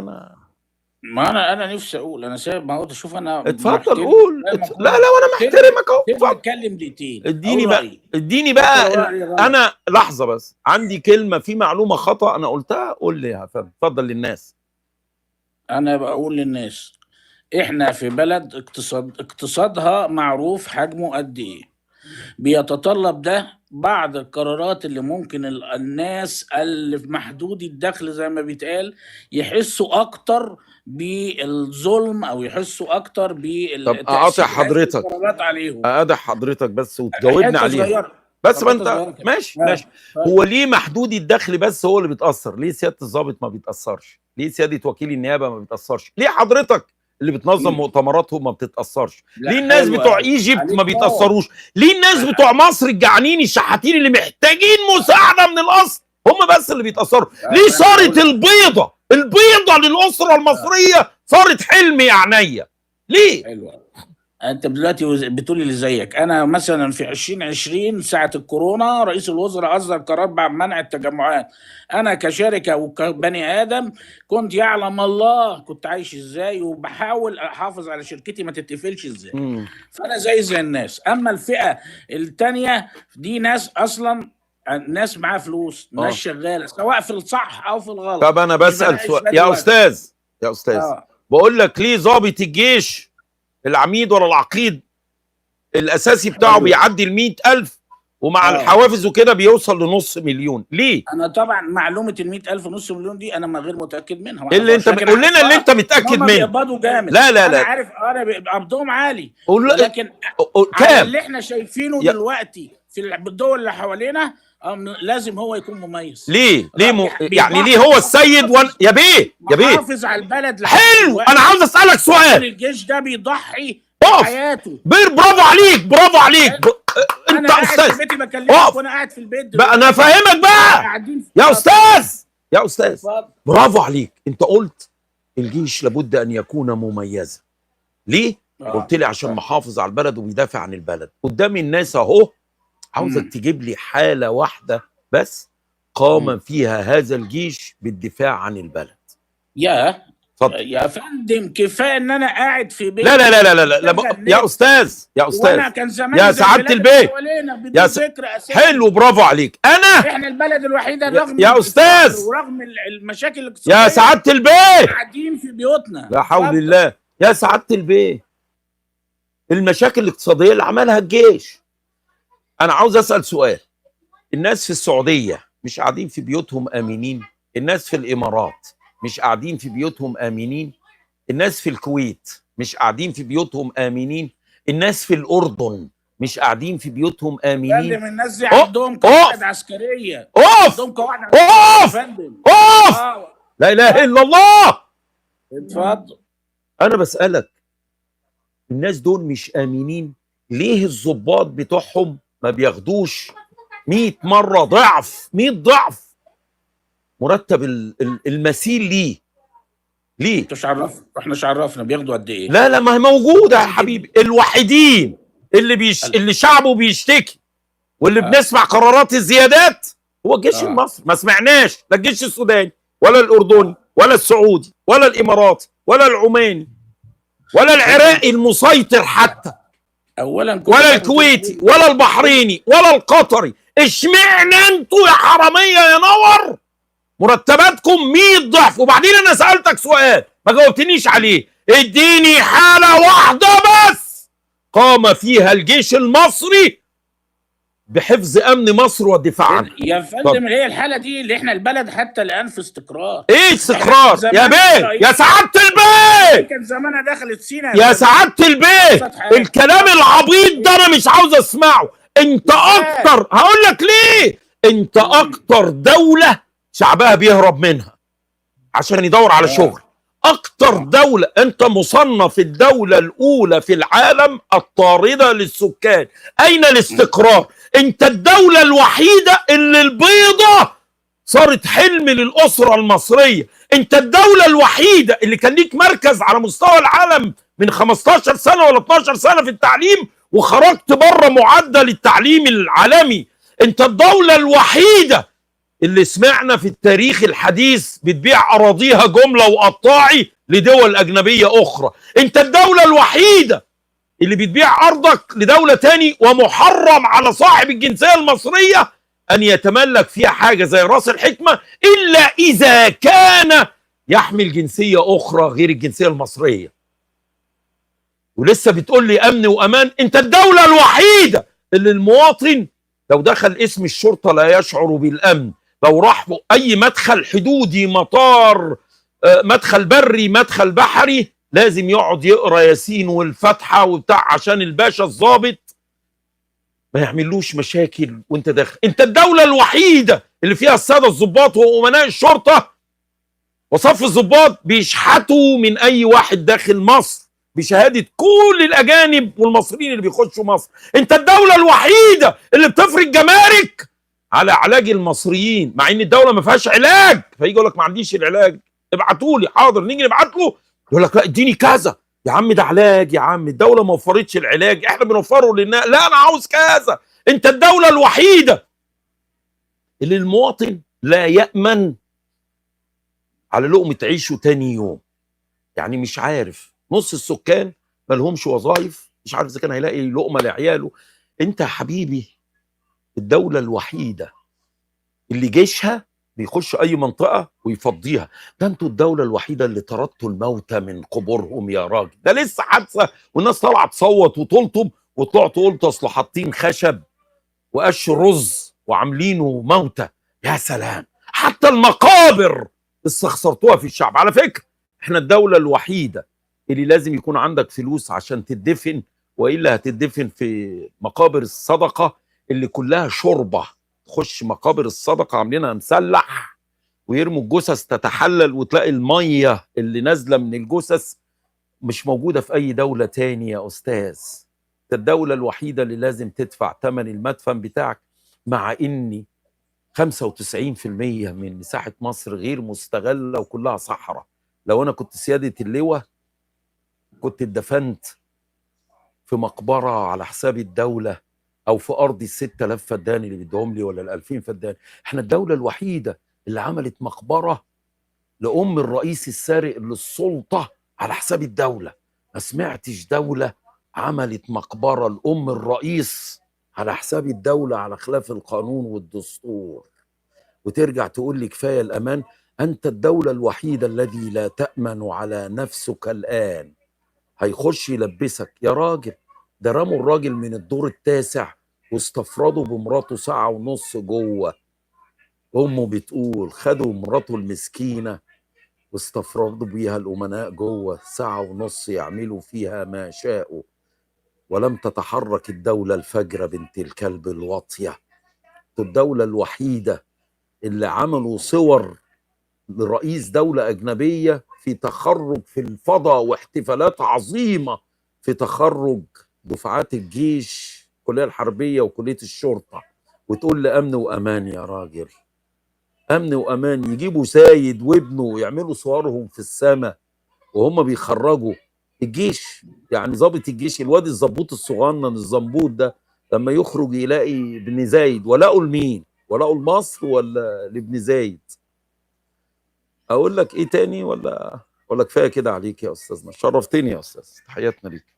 انا ما انا نفسي اقول، انا سايب، ما هو شوف انا اتفضل قول. لا لا وانا محترمك اهو. اتفضل اتكلم دقيقتين. اديني بقى، اديني بقى. انا لحظة بس، عندي كلمة في معلومة خطا انا قلتها، قول لي يا فندم، اتفضل للناس. انا بقول للناس احنا في بلد اقتصادها معروف حجمه قد ايه، بيتطلب ده بعض القرارات اللي ممكن الناس اللي في محدود الدخل زي ما بيتقال يحسوا اكتر بالظلم او يحسوا اكتر بال. طب اقاطع حضرتك، عليهم. اقاطع حضرتك بس وتجاوبني عليها بس. ما انت ماشي ماشي. هو ليه محدود الدخل بس هو اللي بيتاثر؟ ليه سيادة الضابط ما بيتاثرش؟ ليه سيادة وكيل النيابة ما بيتاثرش؟ ليه حضرتك اللي بتنظم مؤتمراتهم ما بتتاثرش؟ ليه الناس بتوع ايجيبت ما بيتاثروش؟ ليه الناس بتوع مصر الجعانين الشحاتين اللي محتاجين مساعدة من الاصل هم بس اللي بيتاثروا؟ ليه صارت البيضة للاسرة المصرية صارت حلم يا عينيا؟ ليه؟ حلوة. انت دلوقتي بتقول اللي زيك. انا مثلا في 2020 ساعة الكورونا رئيس الوزراء اصدر قرار بمنع التجمعات. انا كشركة وكبني ادم كنت يعلم الله كنت عايش ازاي، وبحاول احافظ على شركتي ما تتقفلش ازاي. فانا زي الناس. اما الفئة الثانية دي ناس اصلا، ناس معاها فلوس، ناس شغالة سواء في الصح او في الغلط. طب انا بسال سؤال يا استاذ، يا استاذ بقول لك ليه ضابط الجيش العميد ولا العقيد الاساسي بتاعه بيعدي 100,000 ومع الحوافز وكده بيوصل لنص مليون؟ ليه؟ انا طبعا معلومة 100,000 ونص مليون دي انا ما غير متاكد منها. اللي انت قول لنا اللي انت متاكد منه. بيقبضوا جامد. لا لا لا، انا عارف، انا قبضهم عالي، ولكن كام اللي احنا شايفينه دلوقتي في الدول اللي حوالينا لازم هو يكون مميز. ليه؟ ليه يعني ليه هو السيد يا بيه يا بيه محافظ على البلد؟ حلو. انا عاوز اسالك سؤال. الجيش ده بيضحي بحياته. برافو عليك، برافو عليك. انت استاذ. انا وانا قاعد في البيت بقى انا فاهمك بقى يا استاذ، يا استاذ برافو عليك. انت قلت الجيش لابد ان يكون مميزا. ليه؟ قلت لي عشان محافظ على البلد وبيدافع عن البلد قدام الناس اهو. عاوزك تجيب لي حالة واحدة بس قام فيها هذا الجيش بالدفاع عن البلد. يا اتفضل يا فندم. كفاية ان انا قاعد في بيت. لا لا لا لا لا, لا. يا استاذ، يا استاذ، كان زمان يا سعادة البيت، يا حلو، برافو عليك. انا احنا البلد الوحيدة رغم يا استاذ ورغم المشاكل الاقتصادية يا سعادة البيت قاعدين في بيوتنا. لا حول الله. يا سعادة البيت، المشاكل الاقتصادية اللي عملها الجيش. أنا عاوز أسأل سؤال. الناس في السعودية مش قاعدين في بيوتهم آمنين؟ الناس في الإمارات مش قاعدين في بيوتهم آمنين؟ الناس في الكويت مش قاعدين في بيوتهم آمنين؟ الناس في الأردن مش قاعدين في بيوتهم آمنين؟ فندم الناس دي عندهم قواعد عسكرية. أقف أقف أقف. لا إله إلا الله. اتفضل. أنا بسألك، الناس دول مش آمنين؟ ليه الضباط بتوعهم ما بياخدوش 100 مرة ضعف، 100 ضعف مرتب المثيل؟ ليه؟ ليه؟ انتوا احنا مش عرفنا بياخدوا قد ايه؟ لا لا، ما هي موجودة يا حبيبي. الوحيدين اللي اللي شعبه بيشتكي واللي بنسمع قرارات الزيادات هو الجيش المصري. ما سمعناش لا الجيش السوداني ولا الأردني ولا السعودي ولا الإماراتي ولا العماني ولا العراقي المسيطر حتى، اولا ولا الكويتي ولا البحريني ولا القطري. اشمعنى انتوا يا حرامية يا نور مرتباتكم 100 ضعف؟ وبعدين انا سالتك سؤال ما جاوبتنيش عليه. اديني حاله واحدة بس قام فيها الجيش المصري بحفظ امن مصر والدفاع عنها. يا فندم هي الحالة دي اللي احنا البلد حتى الان في استقرار. ايه استقرار يا بيه؟ يا سعادة البيه، كان زمانها دخلت سينا. يا سعادة البيه، الكلام العبيط ده انا مش عاوز اسمعه. انت اكتر، هقول لك ليه، انت اكتر دولة شعبها بيهرب منها عشان يدور على شغل. اكتر دولة، انت مصنف الدولة الاولى في العالم الطاردة للسكان. اين الاستقرار؟ انت الدولة الوحيدة اللي البيضة صارت حلم للأسرة المصرية. انت الدولة الوحيدة اللي كان ليك مركز على مستوى العالم من 15 سنة ولا 12 سنة في التعليم وخرجت بره معدل التعليم العالمي. انت الدولة الوحيدة اللي سمعنا في التاريخ الحديث بتبيع اراضيها جملة وقطاعي لدول اجنبية اخرى. انت الدولة الوحيدة اللي بتبيع ارضك لدولة تاني، ومحرم على صاحب الجنسية المصرية ان يتملك فيها حاجة زي راس الحكمة الا اذا كان يحمل جنسية اخرى غير الجنسية المصرية. ولسه بتقول لي امن وامان؟ انت الدولة الوحيدة اللي المواطن لو دخل اسم الشرطة لا يشعر بالامن، لو راح اي مدخل حدودي، مطار، مدخل بري، مدخل بحري، لازم يقعد يقرا ياسين والفاتحة وبتاع عشان الباشا الضابط ما يعملوش مشاكل وانت داخل. انت الدولة الوحيدة اللي فيها السادة الضباط وامناء الشرطة وصف الضباط بيشحتوا من اي واحد داخل مصر بشهادة كل الاجانب والمصريين اللي بيخشوا مصر. انت الدولة الوحيدة اللي بتفرض جمارك على علاج المصريين، مع ان الدولة ما فيهاش علاج، فيجي يقول لك ما عنديش العلاج، ابعتوا لي. حاضر، نيجي نبعت له يقول لك لا اديني كذا. يا عم ده علاج، يا عم الدولة ما وفرتش العلاج، احنا بنوفره للناس. لا انا عاوز كذا. انت الدولة الوحيدة اللي المواطن لا يامن على لقمة عيشه تاني يوم. يعني مش عارف، نص السكان ما لهمش وظائف، مش عارف اذا كان هيلاقي لقمة لعياله. انت يا حبيبي الدولة الوحيدة اللي جيشها بيخش اي منطقة ويفضيها. ده انتوا الدولة الوحيدة اللي طردتوا الموتى من قبورهم يا راجل. ده لسه حادثه والناس طالعه تصوت وتلطم، وطلعتوا قلتوا اصل حاطين خشب وقش رز وعاملينه موتى. يا سلام، حتى المقابر استخسرتوها في الشعب. على فكرة احنا الدولة الوحيدة اللي لازم يكون عندك فلوس عشان تدفن، والا هتدفن في مقابر الصدقة اللي كلها شوربة. تخش مقابر الصدقة عاملينها مسلح ويرموا الجثث تتحلل، وتلاقي المية اللي نازله من الجثث مش موجودة في اي دولة تاني يا استاذ. ده الدولة الوحيدة اللي لازم تدفع ثمن المدفن بتاعك، مع اني 95% من مساحة مصر غير مستغله وكلها صحراء. لو انا كنت سيادة اللواء كنت اتدفنت في مقبره على حساب الدولة، او في ارضي ال 6000 فدان اللي بيديهم لي ولا ال 2000 فدان. احنا الدولة الوحيدة اللي عملت مقبره لام الرئيس السارق للسلطة على حساب الدولة. ما سمعتش دولة عملت مقبره لام الرئيس على حساب الدولة على خلاف القانون والدستور. وترجع تقول لي كفاية الامان. انت الدولة الوحيدة الذي لا تامن على نفسك الان. هيخش يلبسك يا راجل. ده رموا الراجل من الدور التاسع واستفردوا بمراته ساعة ونص جوه. أمه بتقول خدوا مراته المسكينة واستفردوا بيها الأمناء جوه ساعة ونص يعملوا فيها ما شاءوا، ولم تتحرك الدولة الفجرة بنت الكلب الواطية. الدولة الوحيدة اللي عملوا صور لرئيس دولة أجنبية في تخرج في الفضاء واحتفالات عظيمة في تخرج دفعات الجيش، الكلية الحربية وكلية الشرطة، وتقول لي أمن وأمان يا راجل. أمن وأمان. يجيبوا سايد وابنه ويعملوا صورهم في السماء وهم بيخرجوا الجيش. يعني ضابط الجيش الواد الظبوط الصغنن الزنبوط ده لما يخرج يلاقي ابن زايد، ولاقوا لمين؟ ولاقوا لمصر ولا لابن زايد؟ اقول لك ايه تاني ولا كفاية كده عليك يا استاذنا؟ شرفتني يا استاذ، تحياتنا ليك.